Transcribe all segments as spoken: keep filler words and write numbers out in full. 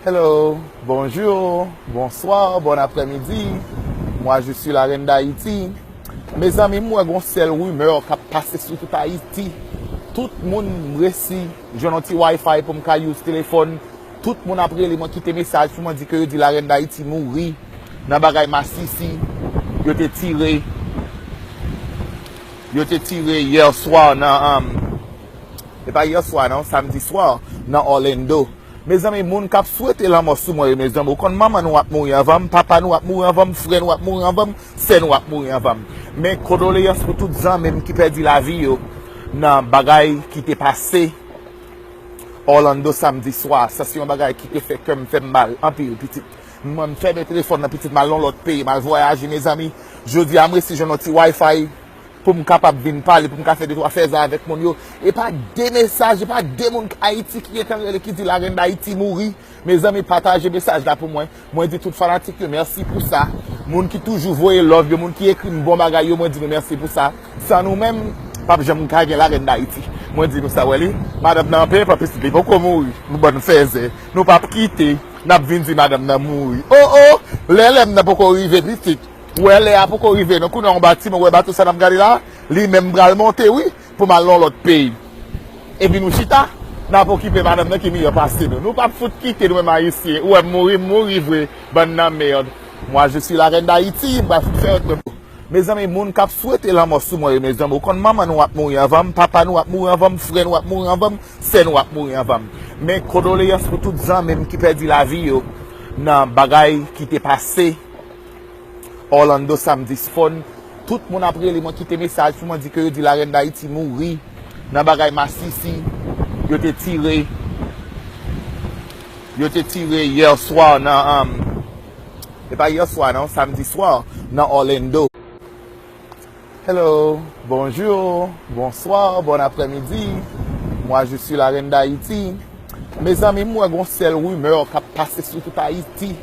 Hello, bonjour, bonsoir, bon après-midi. Moi, je suis la reine d'Haïti. Mezanmi, m wè gon sèl rimè k ap pase sou tout Ayiti. Tout moun m resi jwenn yon ti wifi pou m ka use telefòn. Tout moun ap rele mwen, kite mesaj pou mwen, di ke yo di la reine d'Haïti mouri nan bagay masisi. Yo te tire, yo te tire yè swa nan, um, e pa yè swa non, samdi swa nan Orlando. Mezanmi, moun k ap swete lanmò sou mwen yo, mezanmi, ou konn manman nou ap mouri anvan m, papa nou ap mouri anvan m, frè nou ap mouri anvan m, sè nou ap mouri anvan m. Men kondoleyans pou tout zanmi m ki pèdi lavi yo nan bagay ki te pase Orlando samdi swa. Sa se yon bagay ki te fè kè m fè m mal anpil, pitit. Mwen, m fèmen telefòn nan, pitit, m al nan lòt peyi, m al vwayaje, mezanmi. Jodi a, m resi jwenn yon ti wifi pou m kapab vin pale, pou m ka fè de twa fèzè avèk moun yo. E pa de mesaj, e pa de moun Ayiti ki gentan rele ki di la reine d'Haïti mouri. Mezanmi, pataje mesaj la pou mwen. Mwen di tout fanatik yo mèsi pou sa. Moun ki toujou voye love yo, moun ki ekri m bon bagay yo, mwen di nou mèsi pou sa. San nou menm, p ap janm ka gen la reine d'Haïti. Mwen di nou sa, wè li. Madanm nan anpe, pa pitit li poko mouri. Nou bann fèzè. Nou p ap kite. N ap vin di madanm nan mouri. O, o, lè lè m nan poko rive, pitit. Ou wè lè a poko rive non. Kounye a yon batiman, ou wè bato sa n ap gade la, li menm pral monte wi, pou m al nan lòt peyi. Epi nou chita, n ap okipe madanm nan ki miyò pase nou. Nou p ap fout kite nou menm ayisyen. Ou wè m mouri, m mouri vre, bann nan mèd. Moi, je suis la reine d'Haïti, m pral fout fè rèt mwen. Mezanmi, moun k ap swete lanmò sou mwen yo, mezanmi, ou konn manman nou ap mouri anvan m, papa nou ap mouri anvan m, frè nou ap mouri anvan m, sè nou ap mouri anvan m. Men kondoleyans pou tout zanmi m ki pèdi lavi yo nan bagay ki te pase Orlando samdi swa. Tout moun ap rele mwen, kite mesaj pou mwen, di ke yo di la reine d'Haïti mouri nan bagay masisi. Yo te tire, yo te tire yè swa nan, um, e pa yè swa non, samdi swa nan Orlando. Hello, bonjour, bonsoir, bon après-midi. Moi, je suis la reine d'Haïti. Mezanmi, m wè gon sèl rimè k ap pase sou tout Ayiti.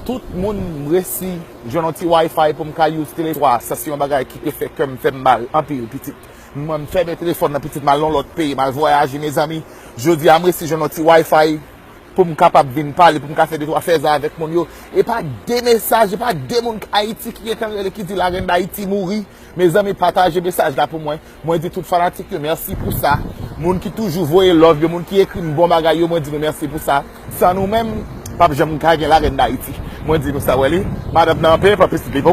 Tout moun m resi jwenn yon ti wifi pou m ka use telefòn. Sa se yon bagay ki te fè kè m fè m mal anpil, pitit. Mwen, m fèmen telefòn nan, pitit, m al nan lòt peyi, m al vwayaje, mezanmi. Jodi a, m resi jwenn yon ti wifi pou m kapab vin pale, pou m ka fè de twa fèzè avèk moun yo. E pa de mesaj, e pa de moun Ayiti ki gentan rele ki di la reine d'Haïti mouri. Mezanmi, pataje mesaj la pou mwen. Mwen di tout fanatik yo mèsi pou sa. Moun ki toujou voye love yo, moun ki ekri m bon bagay yo, mwen di nou mèsi pou sa. San nou menm, p ap janm ka gen la reine d'Haïti. Mwen di nou sa, wè li. Madanm nan anpe, pa pitit li poko